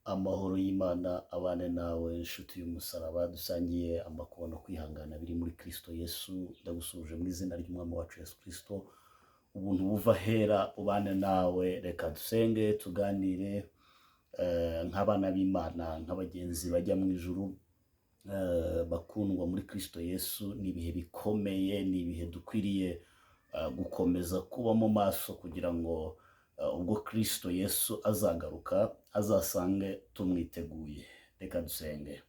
Amahoro y'Imana abane nawe nshuti y'umusaraba dusangiye amakuba no kwihangana biri muri Kristo Yesu. Ndagusuhuje mu izina ry'Umwami wacu Yesu Kristo. Ubuntu buva ahera ubane nawe. Reka dusenge, tuganire nk'abana b'Imana, nk'abagenzi bajya mu ijuru, bakundwa muri Kristo Yesu. Ni ibihe bikomeye, ni ibihe dukwiriye gukomeza kuba mu maso kugira ngo ubwo Kristo Yesu azagaruka azasange tumwiteguye. Reka dusenge.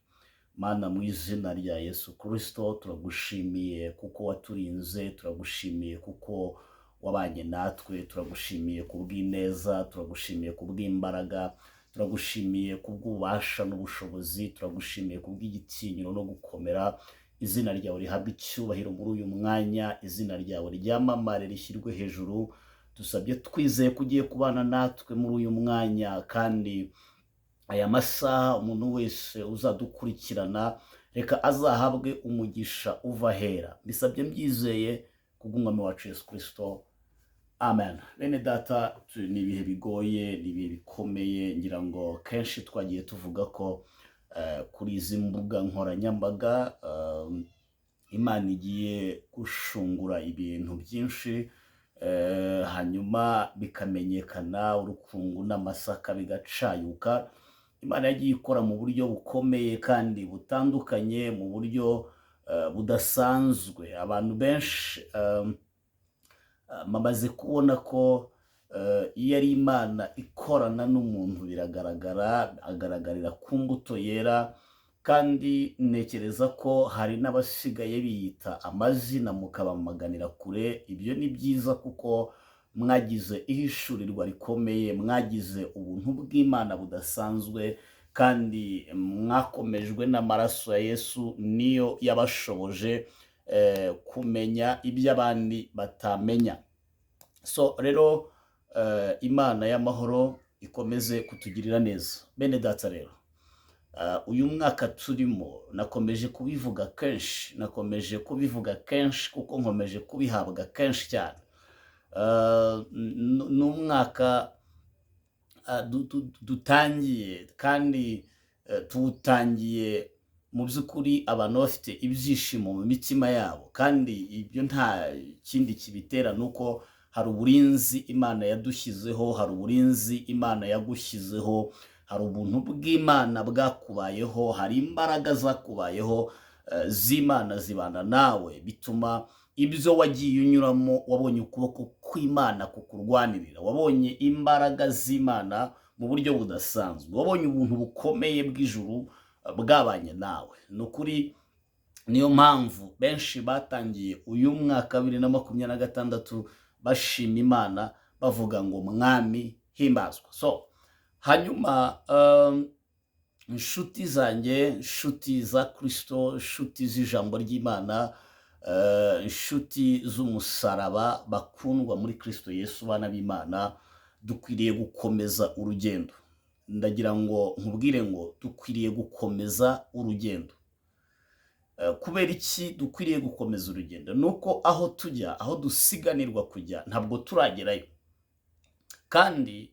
Mana, mu izina rya Yesu Kristo, turagushimiye kuko waturinze, turagushimiye kuko wabanye natwe, turagushimiye kubw'ineza, turagushimiye kubw'imbaraga, turagushimiye kubw'ububasha n'ubushobozi, turagushimiye kubw'igitinyiro no gukomera. Izina ryawe rihabwe icyubahiro muri uyu mwanya, izina ryawe ryamamare, rishyirwe hejuru. Dusabye twizeye ko ugiye kubana natwe muri uyu mwanya, kandi aya masaha umuntu wese uzadukurikirana reka azahabwe umugisha uva ahera. Mbisabye mbyizeye kubw'Umwami wacu Yesu Kristo, amen. Bene data, ni ibihe bigoye, ni ibihe bikomeye. Ngira ngo kenshi twagiye tuvuga ko kuri izi mbuga nkoranyambaga Imana igiye gushungura ibintu byinshi, hanyuma bikamenyekana, urukungu n'amasaka bigacayuka. Imana yagiye ikora mu buryo bukomeye kandi butandukanye, mu buryo budasanzwe. Abantu benshi bamaze kubona ko iyo ari Imana ikorana n'umuntu biragaragara, agaragarira ku mbuto yera. Kandi ntekereza ko hari n'abasigaye biyita amazina mukabamaganira kure. Ibyo ni byiza kuko mwagize ihishurirwa rikomeye, mwagize ubuntu bw'Imana budasanzwe, kandi mwakomejwe n'amaraso ya Yesu, niyo yabashoboje kumenya ibyo abandi batamenya. So rero Imana y'amahoro ikomeze kutugirira neza. Bene data rero, uyu mwaka turimo, nakomeje kubivuga kenshi, nakomeje kubivuga kenshi kuko nkomeje kubihabwa kenshi cyane. Ni umwaka dutangiye kandi tuwutangiye mu by'ukuri abantu bafite ibyishimo mu mitima yabo, kandi ibyo nta kindi kibitera ni uko hari uburinzi Imana yadushyizeho, hari uburinzi Imana yagushyizeho, hari ubuntu bw'Imana bwakubayeho, hari imbaraga zakubayeho z'Imana zibana nawe, bituma ibyo wagiye unyuramo wabonye ukuboko kw'Imana kukurwanirira, wabonye imbaraga z'Imana mu buryo budasanzwe, wabonye ubuntu bukomeye bw'ijuru bwabanye nawe. Ni ukuri niyo mpamvu benshi batangiye uyu mwaka 2026 bashima Imana, bavuga ngo "Mwami himbazwa." So hanyuma inshuti zanjye, inshuti za Kristo, inshuti z'ijambo ry'Imana, inshuti z'umusaraba, bakundwa muri Kristo Yesu, bana b'Imana, dukwiriye gukomeza urugendo. Ndagira ngo nkubwire ngo dukwiriye gukomeza urugendo. Kubera iki dukwiriye gukomeza urugendo? Ni uko aho tujya, aho dusiganirwa kujya, ntabwo turagerayo, kandi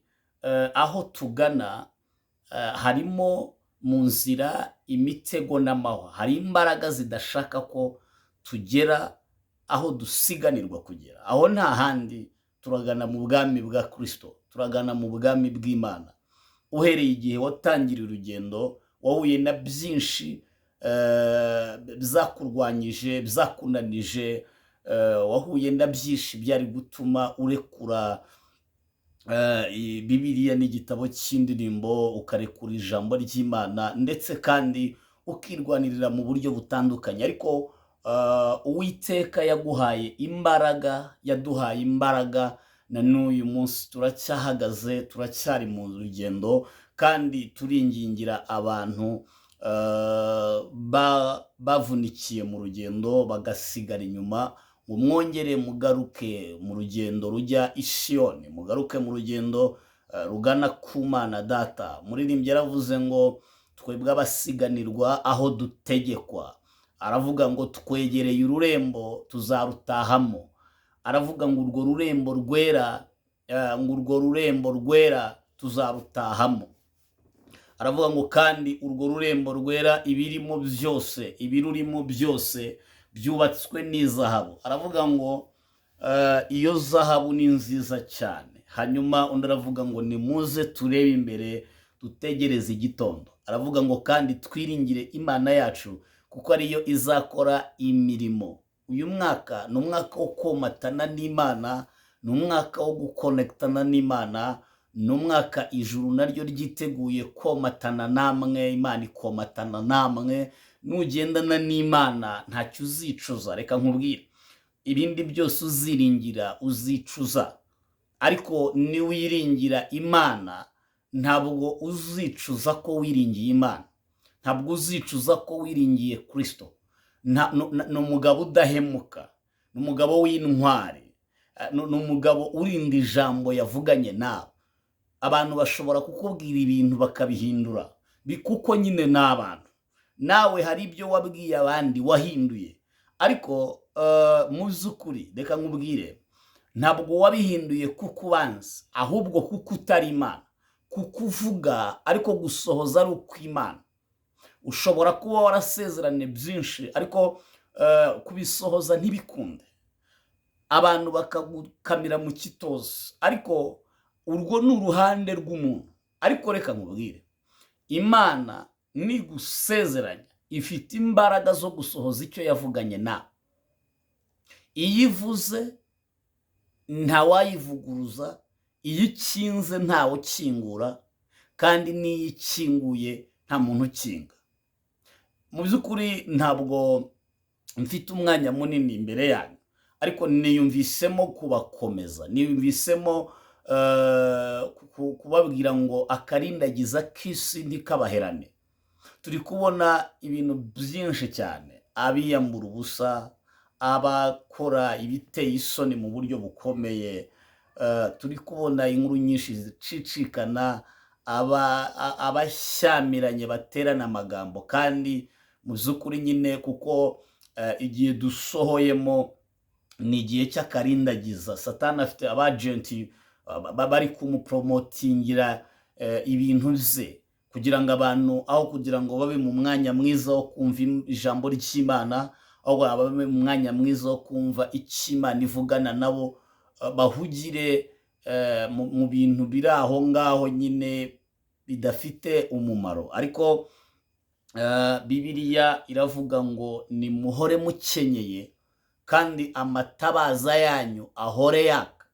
aho tugana harimo mu nzira imitego n'amahwa, hari imbaraga zidashaka ko tugera aho dusiganirwa kugera. Aho nta handi, turagana mu bwami bwa Kristo, turagana mu bwami bw'Imana. Uhereye igihe watangiriye urugendo, wahuye na byinshi byakurwanyije, byakunanije, wahuye na byinshi byari gutuma urekura Bibiliya n'igitabo cy'indirimbo, ukarekura ijambo ry'Imana, ndetse kandi ukirwanirira mu buryo butandukanye. Ariko Uwiteka yaguhaye imbaraga, yaduhaye imbaraga, na n'uyu munsi turacyahagaze, turacyari mu rugendo, kandi turingingira abantu bavunikiye mu rugendo bagasigara inyuma ngo mwongere mugaruke mu rugendo rujya i Siyoni, mugaruke mu rugendo rugana ku Mana Data. Muririmbyi yaravuze ngo twebwe abasiganirwa aho dutegekwa, aravuga ngo twegereye ururembo, tuzarutahamo. Aravuga ngo urwo rurembo rwera, ngo urwo rurembo rwera tuzarutahamo. Aravuga ngo kandi urwo rurembo rwera, ibirimo byose, ibirurimo byose byubatswe n'izahabu. Aravuga ngo iyo zahabu ni nziza cyane. Hanyuma undi aravuga ngo nimuze turebe imbere, dutegereze igitondo. Aravuga ngo kandi twiringire Imana yacu, kuko ariyo izakora imirimo. Uyu mwaka ni umwaka wo komatana n'Imana, ni umwaka wo gukonekitana n'Imana, ni umwaka ijuru naryo ryiteguye komatana namwe, Imana ikomatana namwe. Nugendana n'Imana ntacyo uzicuza. Reka nkubwire, ibindi byose uziringira uzicuza, ariko niwiringira Imana ntabwo uzicuza ko wiringiye Imana, ntabwo uzicuza ko wiringiye Kirisito. Ni umugabo udahemuka, ni umugabo w'intwari, ni umugabo urinda ijambo yavuganye nawe. Abantu bashobora kukubwira ibintu bakabihindura, kuko nyine ni abantu. Nawe hari ibyo wabwiye abandi wahinduye, ariko mu by'ukuri reka nkubwire, ntabwo wabihinduye kuko ubanza, ahubwo kuko utari Imana, kuko uvuga ariko gusohoza ari ukw'Imana. Ushobora kuba warasezeranye byinshi, ariko kubisohoza ntibikunde, abantu bakagukamira mu kitozo, ariko urwo ni uruhande rw'umuntu. Ariko reka nkubwire, Imana nigusezeranya ifite imbaraga zo gusohoza icyo yavuganye nawe. Iyo ivuze ntawayivuguruza, iyo ikinze ntawe ukingura, kandi n'iyo ikinguye nta muntu ukinga. Mu by'ukuri ntabwo mfite umwanya munini imbere yanyu, ariko niyumvisemo kubakomeza, niyumvisemo kubabwira ngo akarindagiza k'isi ntikabaherane. Turi kubona ibintu byinshi cyane, abiyambura ubusa, abakora ibiteye isoni mu buryo bukomeye. Turi kubona inkuru nyinshi zicicikana, abashyamiranye baterana amagambo, kandi mu by'ukuri nyine kuko igihe dusohoyemo ni igihe cy'akarindagiza. Satani afite abajenti bari kumuporomotingira ibintu bye, kugira ngo abantu aho kugira ngo babe mu mwanya mwiza wo kumva ijambo ry'Imana, aho babe mu mwanya mwiza wo kumva icyo Imana ivugana nabo, bahugire mu bintu biri aho ngaho nyine bidafite umumaro. Ariko Bibiliya iravuga ngo nimuhore mukenyeye, kandi amatabaza yanyu ahore yaka,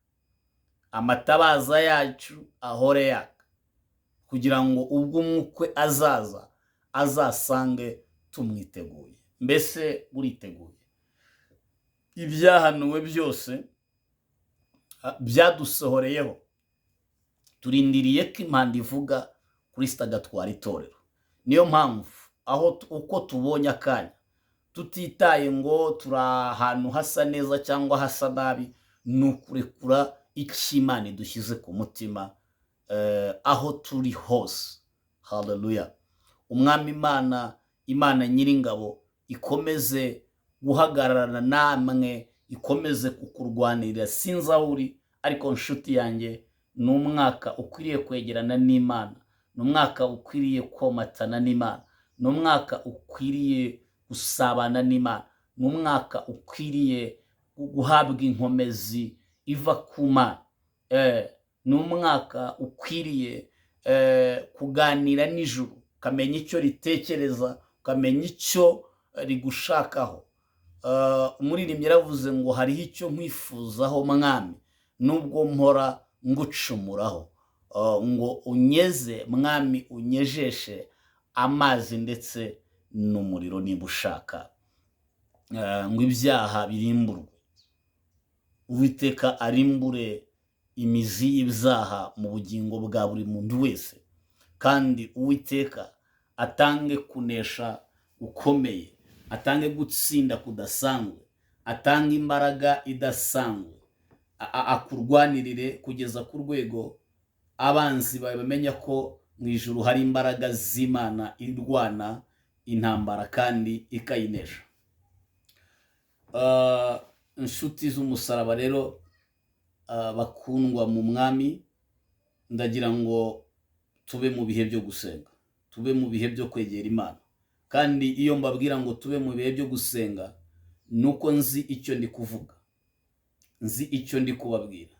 amatabaza yacu ahore yaka, kugira ngo ubwo umukwe azaza azasange tumwiteguye. Mbese uriteguye? Ibyahanuwe byose byadusohoreyeho, turindiriye ko impanda ivuga, Kirisito agatwara itorero. Niyo mpamvu aho uko tubonye akanya, tutitaye ngo turi ahantu hasa neza cyangwa hasa nabi, ni ukurekura icyo Imana idushyize ku mutima aho turi hose. Haleluya! Umwami Imana, Imana nyiringabo, ikomeze guhagararana namwe, ikomeze kukurwanirira. Sinzi aho uri, ariko nshuti yanjye, ni umwaka ukwiriye kwegerana n'Imana, ni umwaka ukwiriye komatana n'Imana, ni umwaka ukwiriye gusabana n'Imana, ni umwaka ukwiriye guhabwa inkomezi iva ku Mana. Ni umwaka ukwiriye kuganira n'ijuru, ukamenya icyo ritekereza, ukamenya icyo rigushakaho. Umuririmbyi yaravuze ngo hariho icyo nkwifuzaho mwami, nubwo mpora ngucumuraho, ngo unyeze mwami, unyejeshe amazi ndetse n'umuriro niba ushaka, ngo ibyaha birimburwe. Uwiteka arimbure imizi y'ibyaha mu bugingo bwa buri muntu wese, kandi Uwiteka atange kunesha gukomeye, atange gutsinda kudasanzwe, atange imbaraga idasanzwe, akurwanirire kugeza ku rwego abanzi bawe bamenya ko mu ijuru hari imbaraga z'Imana irwana intambara kandi ikayinesha. Inshuti z'umusaraba rero, bakundwa mu mwami, ndagira ngo tube mu bihe byo gusenga. Tube mu bihe byo kwegera Imana. Kandi iyo mbabwira ngo tube mu bihe byo gusenga, nuko nzi icyo ndi kuvuga, nzi icyo ndi kubabwira.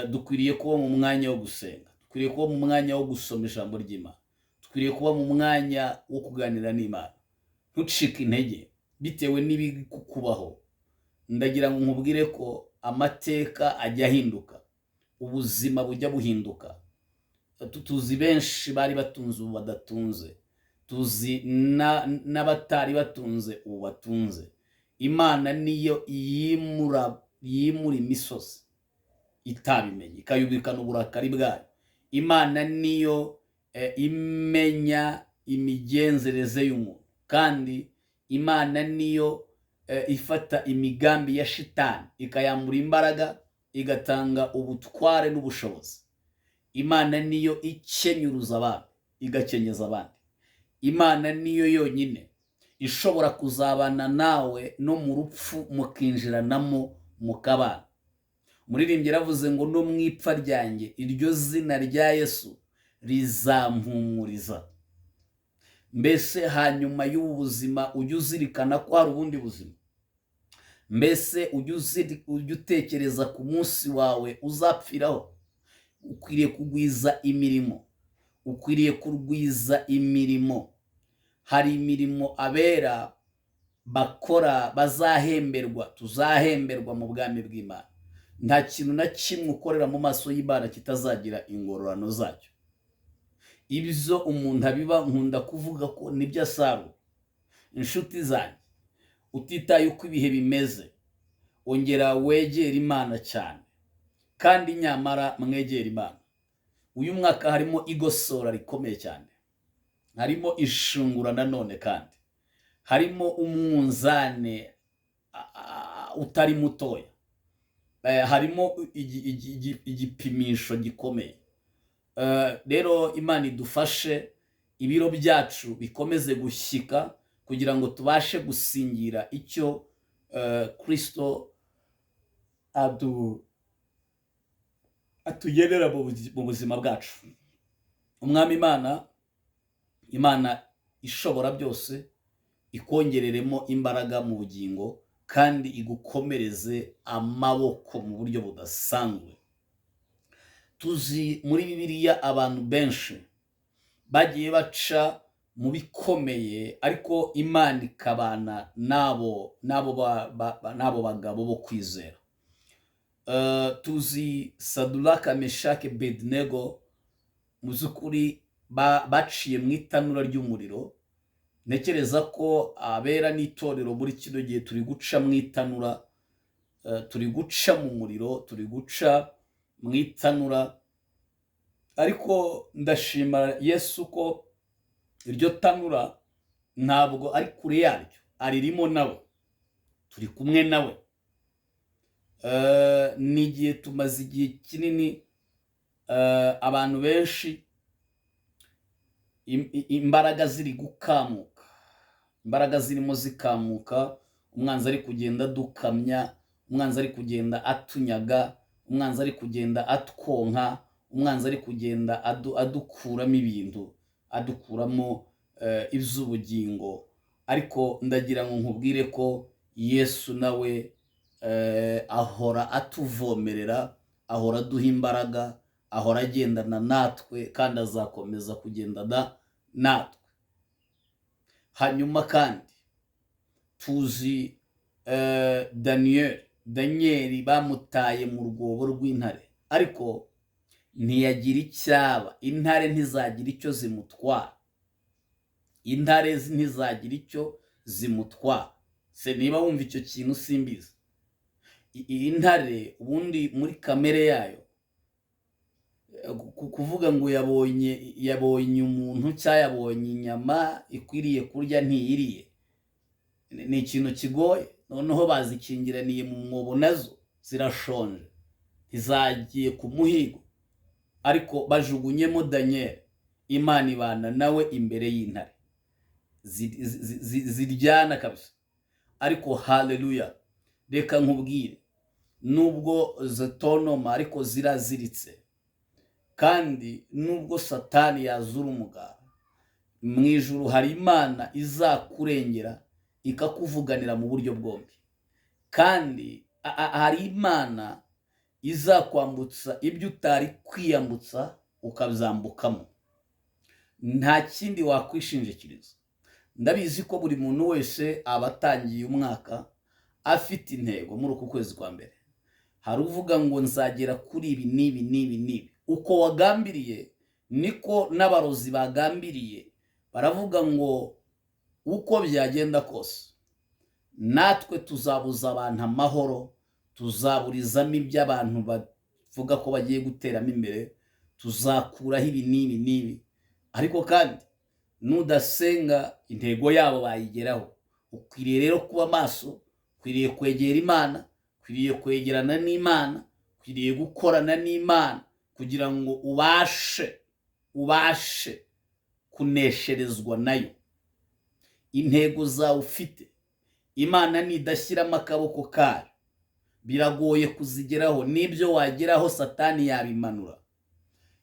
Dukwiriye kuba mu mwanya wo gusenga, dukwiriye kuba mu mwanya wo gusoma ijambo ry'Imana, dukwiriye kuba mu mwanya wo kuganira n'Imana. Ntucike intege bitewe n'ibikukubaho. Ndagira ngo nkubwire ko amateka ajya ahinduka, ubuzima bujya buhinduka. Tuzi benshi bari batunze ubu badatunze, tuzi n'abatari batunze ubu batunze. Imana niyo yimura imisozi itabimenye, ikayubikana uburakari bwayo. Imana niyo imenya imigenzereze y'umuntu, kandi Imana niyo ifata imigambi ya shitani ikayambura imbaraga, igatanga ubutware n'ubushobozi. Imana niyo ikenyuruza abantu, igakenyeza abandi. Imana niyo yonyine ishobora kuzabana nawe no mu rupfu, mukinjiranamo mukabana. Umuririmbyi yaravuze ngo no mu ipfa ryanjye iryo zina rya Yesu rizampumuriza. Mbese hanyuma y'ubu buzima ujya uzirikana ko hari ubundi buzima? Mbese ujya utekereza ku munsi wawe uzapfiraho? Ukwiriye kugwiza imirimo, ukwiriye kurwiza imirimo. Hari imirimo abera bakora bazahemberwa, tuzahemberwa mu bwami bw'Imana. Nta kintu na kimwe ukorera mu maso y'Imana kitazagira ingororano zacyo. Ibyo umuntu abiba, nkunda kuvuga ko nibyo asarura. Inshuti zanjye, utitaye uko ibihe bimeze, ongera wegere Imana cyane, kandi nyamara mwegere Imana. Uyu mwaka harimo igosora rikomeye cyane, harimo ishungura nanone, kandi harimo umunzane utari mutoya, harimo igipimisho gikomeye. Rero Imana idufashe, ibiro byacu bikomeze gushyika kugira ngo tubashe gusingira icyo Kristo atugenera mu buzima bwacu. Umwami Imana, Imana ishobora byose, ikongereremo imbaraga mu bugingo, kandi igukomereze amaboko mu buryo budasanzwe. Tuzi muri Bibiliya abantu benshi bagiye baca mu bikomeye, ariko Imana ikabana n'abo bagabo bo kwizera. Tuzi Saduraka, Meshake, Abednego, mu by'ukuri baciye mu itanura ry'umuriro. Ntekereza ko abera n'itorero muri kino gihe turi guca mu itanura, turi guca mu muriro, turi guca mu itanura. Ariko ndashima Yesu ko iryo tanura ntabwo ari kure yaryo, aririmo nawe, turi kumwe nawe. Ni igihe tumaze igihe kinini, abantu benshi imbaraga ziri gukamuka, imbaraga zirimo zikamuka, umwanzi ari kugenda adukamya, umwanzi ari kugenda atunyaga, umwanzi ari kugenda atwonka, umwanzi ari kugenda adukuramo ibintu, adukuramo iby'ubugingo. Ariko ndagira ngo nkubwire ko Yesu nawe ahora atuvomerera, ahora aduha imbaraga, ahora agendana natwe, kandi azakomeza kugendana natwe. Hanyuma kandi tuzi Daniel bamutaye mu rwobo rw'intare, ariko ntiyagira icyaba. Intare ntizagira icyo zimutwara, intare ntizagira icyo zimutwara. Se niba wumva icyo kintu simbizi. Iyi ntare ubundi muri kamere yayo, kuvuga ngo yabonye umuntu cyangwa yabonye inyama ikwiriye kurya ntiyiriye, ni ikintu kigoye. Noneho bazikingiraniye mu mwobo, nazo zirashonje, ntizagiye ku muhigo, ariko bajugunyemo Daniel, Imana ibana nawe imbere y'intare ziryana kabisa. Ariko haleluya, reka nkubwire, nubwo zitonoma ariko ziraziritse, kandi nubwo Satani yazura umugara, Mu ijuru hari Imana izakurengera, ikakuvuganira mu buryo bwombi, kandi hari Imana izakwambutsa ibyo utari kwiyambutsa ukabyambukamo. Nta kindi wakwishingikiriza. Ndabizi ko buri muntu wese aba atangiye umwaka afite intego. Muri uku kwezi kwa mbere hari uvuga ngo nzagera kuri ibi n'ibi n'ibi n'ibi. Uko wagambiriye niko n'abarozi bagambiriye, baravuga ngo uko byagenda kose natwe tuzabuza abantu amahoro, tuzaburizamo ibyo abantu bavuga ko bagiye guteramo imbere, tuzakuraho ibi n'ibi n'ibi. Ariko kandi nudasenga, intego yabo bayigeraho. Ukwiriye rero kuba maso, ukwiriye kwegera Imana, ukwiriye kwegerana n'Imana, ukwiriye gukorana n'Imana kugira ngo ubashe kunesherezwa nayo. Intego zawe ufite, Imana nidashyiramo akaboko kayo, biragoye kuzigeraho. N'ibyo wageraho, Satani yabimanura.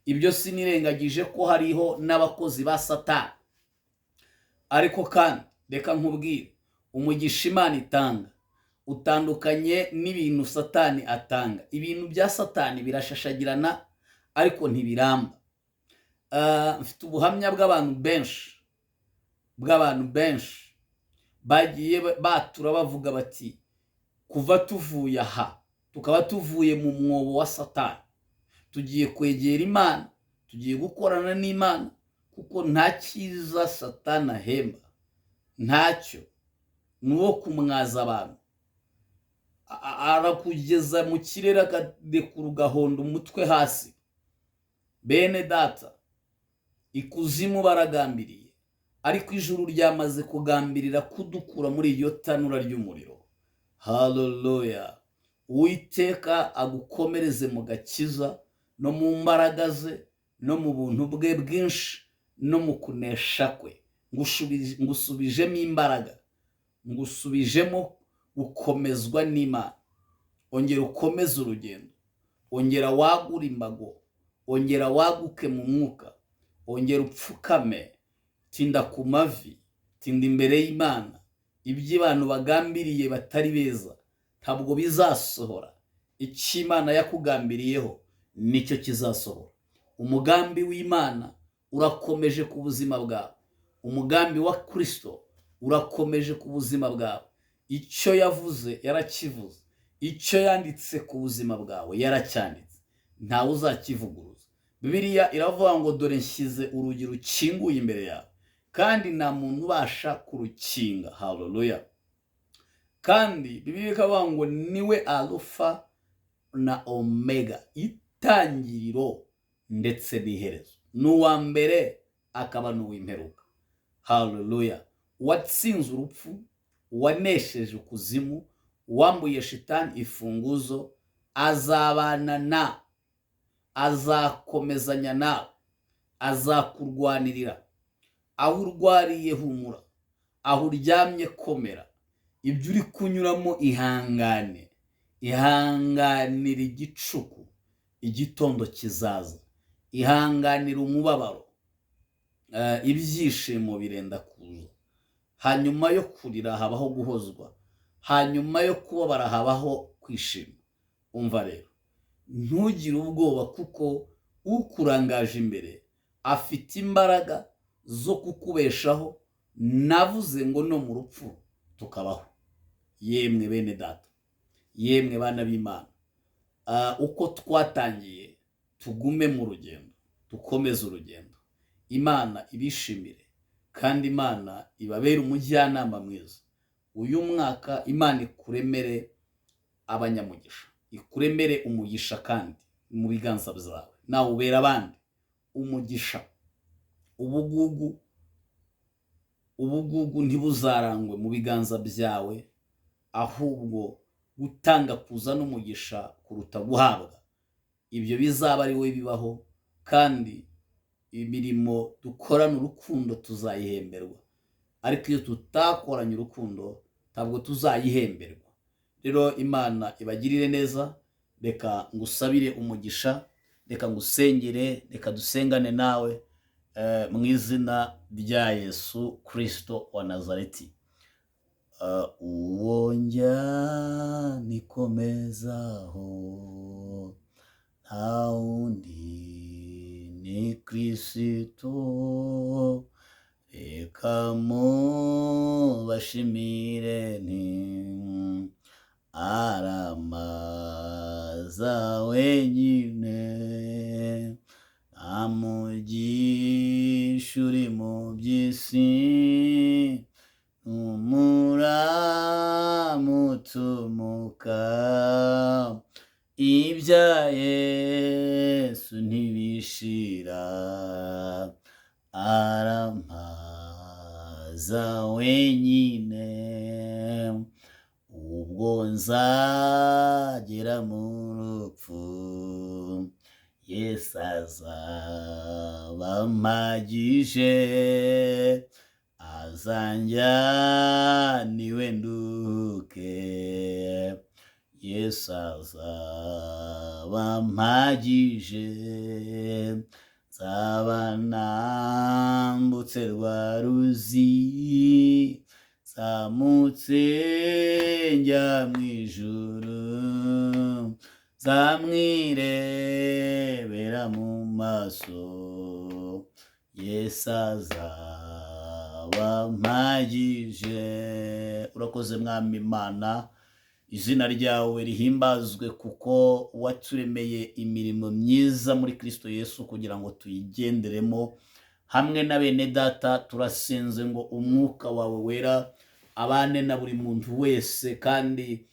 Ibyo sinirengagije ko hariho n'abakozi ba Satani. Ariko kandi reka nkubwire, umugisha Imana itanga utandukanye n'ibintu Satani atanga. Ibintu bya Satani birashashagirana ariko ntibiramba. Mfite ubuhamya bw'abantu benshi bagiye batura bavuga bati kuva tuvuye aha, tukaba tuvuye mu mwobo wa Satani, tugiye kwegera Imana, tugiye gukorana n'Imana, kuko nta cyiza Satani ahemba, ntacyo. Ni uwo kumwaza abantu. Arakugeza mu kirere akadekura ugahonda umutwe hasi. Bene data, ikuzimu baragambiriye, ariko ijuru ryamaze kugambirira kudukura muri iryo tanura ry'umuriro. Haleluya! Uwiteka agukomereze mu gakiza no mu mbaraga ze no mu buntu bwe bwinshi no mu kunesha kwe. Ngusubijemo imbaraga, ngusubijemo gukomezwa n'Imana. Ongera ukomeze urugendo, ongera wagure imbago, ongera waguke mu mwuka, ongera upfukame, tinda ku mavi, tinda imbere y'Imana. Ibyo abantu bagambiriye batari beza ntabwo bizasohora. Icyo Imana yakugambiriyeho nicyo kizasohora. Umugambi w'Imana urakomeje ku buzima bwawe, umugambi wa Kirisito urakomeje ku buzima bwawe. Icyo yavuze yarakivuze, icyo yanditse ku buzima bwawe yaracyanditse, ntawe uzakivuguruza. Bibiliya iravuga ngo dore nshyize urugi rukinguye imbere yawe, kandi nta muntu ubasha kurukinga. Haleluya! Kandi Bibiliya ikavuga ngo niwe Alufa na Omega, itangiriro ndetse n'iherezo, ni uwa mbere akaba n'uw'imperuka. Haleluya! Uwatsinze urupfu, uwanesheje ukuzimu, uwambuye Shitani ifunguzo, azabana na azakomezanya nawe, azakurwanirira. Aho urwariye humura, aho uryamye komera, ibyo uri kunyuramo ihangane, ihanganira igicuku, igitondo kizaza. Ihanganira umubabaro, ibyishimo birenda kuza. Hanyuma yo kurira habaho guhozwa, hanyuma yo kubabara habaho kwishima. Umva rero, ntugire ubwoba, kuko ukurangaje imbere afite imbaraga zo kukubeshaho. Navuze ngo no mu rupfu tukabaho. Yemwe bene data, yemwe bana b'Imana, uko twatangiye tugume mu rugendo, dukomeze urugendo. Imana ibishimire kandi Imana ibabere umujyanama mwiza. Uyu mwaka Imana ikuremere abanyamugisha, ikuremere umugisha, kandi mu biganza byawe nawe ubera abandi umugisha. Ubugugu ntibuzarangwe mu biganza byawe, ahubwo gutanga kuza n'umugisha kuruta guhabwa. Ibyo bizaba ari we bibaho. Kandi imirimo dukorana urukundo tuzayihemberwa, ariko iyo tutakoranye urukundo ntabwo tuzayihemberwa. Rero Imana ibagirire neza. Reka ngusabire umugisha, reka ngusengere, reka dusengane nawe. Mu izina rya Yesu Kirisito wa Nazareti. Uwo njya nikomezaho nta wundi ni Kirisito. Reka mubashimire nti aramaza wenyine, nta mugisha uri mu by'isi, n'umuramutumuka. Ibya Yesu ntibishira, arampaza wenyine. Ubwo nzagera mu rupfu, Yesu azaba ampagije, azanjyana iwe nduke. Yesu azaba ampagije, nzaba nambutse rwa ruzi, nzamutse njya mu ijuru, nzamwirebera mu maso. Yesu azaba ampagije. Urakoze Mwami Imana, izina ryawe rihimbazwe, kuko waturemeye imirimo myiza muri Kristo Yesu kugira ngo tuyigenderemo hamwe na bene data. Turasenze ngo umwuka wawe wera abane na buri muntu wese, kandi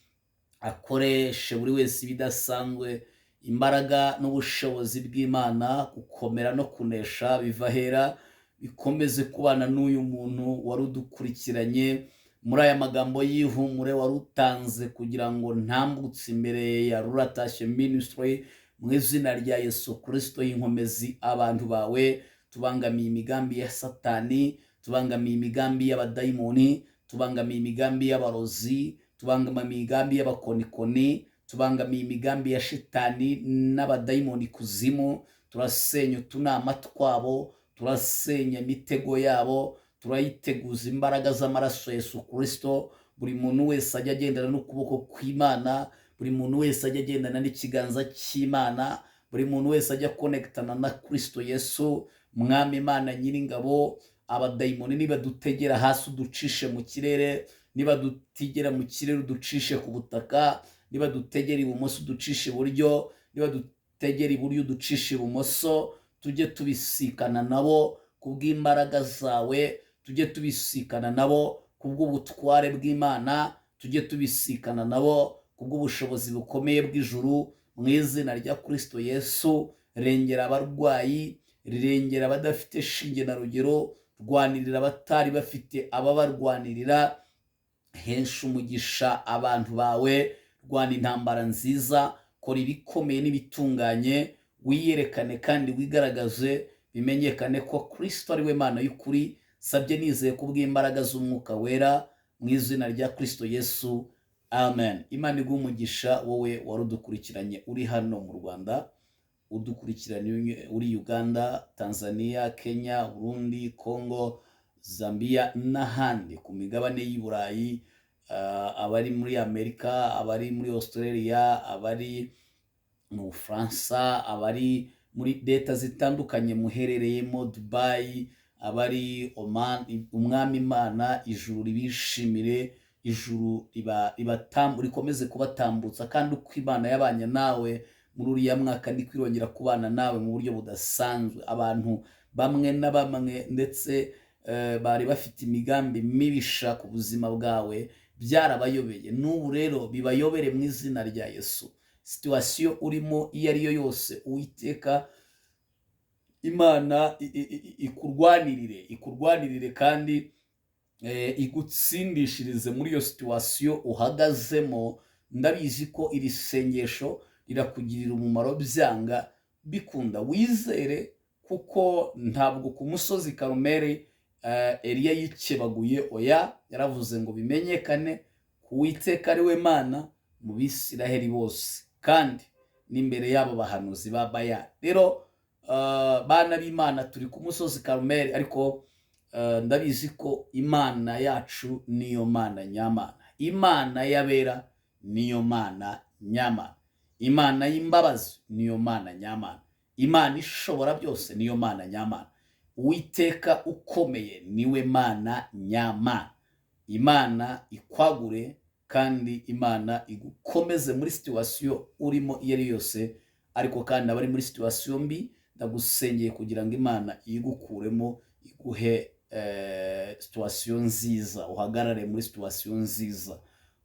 akoreshe buri wese ibidasanzwe. Imbaraga n'ubushobozi bw'Imana, gukomera no kunesha biva ahera, bikomeze kubana n'uyu muntu wari udukurikiranye muri aya magambo y'ihumure wari utanze kugira ngo ntambutse imbere ya Ruratashye Ministry. Mu izina rya Yesu Kirisito y'inkomezi, abantu bawe tubangamiye imigambi ya Satani, tubangamiye imigambi y'abadayimoni, tubangamiye imigambi y'abarozi, tubangamiye imigambi y'abakonikoni, tubangamiye imigambi ya shitani n'abadayimoni kuzimu. Turasenya utunama twabo, turasenya imitego yabo, turayiteguza imbaraga z'amaraso Yesu Kirisito. Buri muntu wese ajya agendana n'ukuboko kw'Imana, buri muntu wese ajya agendana n'ikiganza cy'Imana, buri muntu wese ajya konekitana na Kirisito Yesu. Mwami Imana nyiringabo, abadayimoni nibadutegera hasi uducishe mu kirere, nibadutegera mu kirere uducishe ku butaka, nibadutegera ibumoso uducishe iburyo, nibadutegera iburyo uducishe ibumoso. Tujye tubisikana nabo kubw'imbaraga zawe, tujye tubisikana nabo kubw'ubutware bw'Imana, tujye tubisikana nabo kubw'ubushobozi bukomeye bw'ijuru. Mu izina rya Kirisito Yesu, rengera abarwayi, rirengera abadafite shinge na rugero, rwanirira abatari bafite ababarwanirira, hensha umugisha abantu bawe, rwana intambara nziza, kora ibikomeye n'ibitunganye, wiyerekane kandi wigaragaze, bimenyekane ko Kirisito ari we Mana y'ukuri. Sabye nizeye kubw'imbaraga z'umwuka wera, mu izina rya Kirisito Yesu, amen. Imana iguhe umugisha wowe wari udukurikiranye uri hano mu Rwanda, udukurikiranye uri Uganda, Tanzania, Kenya, Burundi, Congo, Zambia n'ahandi ku migabane y'i Burayi, abari muri Amerika, abari muri Australia, abari mu Bufaransa, abari muri leta zitandukanye muherereyemo, Dubai, abari Oman. Umwami Imana ijuru ribishimire, ijuru rikomeze kubatambutsa, kandi uko Imana yabanye nawe muri uriya mwaka ni kwirongera kubana nawe mu buryo budasanzwe. Abantu bamwe na bamwe ndetse bari bafite imigambi mibisha ku buzima bwawe byarabayobeye, n'ubu rero bibayobere mu izina rya Yesu. Situation urimo iyo ari yo yose, Uwiteka Imana ikurwanirire, ikurwanirire kandi igutsindishirize muri iyo situation uhagazemo. Ndabizi ko iri sengesho rirakugirira umumaro byanga bikunda. Wizere, kuko ntabwo ku musozi Karumeli Eliya yikebaguye, oya, yaravuze ngo bimenyekane ku Uwiteka ari we Mana mu Bisiraheli bose, kandi n'imbere y'abo bahanuzi ba Bayali. Rero Bana b'Imana, turi ku musozi Karumeli, ariko ndabizi ko Imana yacu niyo Mana nyamana, Imana y'abera niyo Mana nyamana, Imana y'imbabazi niyo Mana nyamana, Imana ishobora byose niyo Mana nyamana, Uwiteka ukomeye niwe Mana nyamana. Imana ikwagure kandi Imana igukomeze muri situation urimo iyo ari yose. Ariko kandi abari muri situation mbi, ndagusengeye kugira ngo Imana iyigukuremo, iguhe situation nziza, uhagarare muri situation nziza.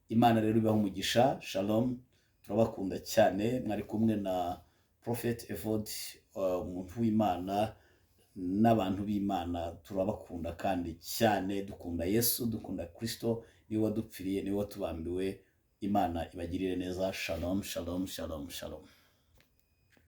Imana rero ibahe umugisha. Shalom, turabakunda cyane. Mwari kumwe na Prophet Evode, umuntu w'Imana n'abantu b'Imana. Turabakunda kandi cyane. Dukunda Yesu, dukunda Kristo, niwe wadupfiriye, niwe watubambiwe. Imana ibagirire neza. Shalom, shalom, shalom, shalom.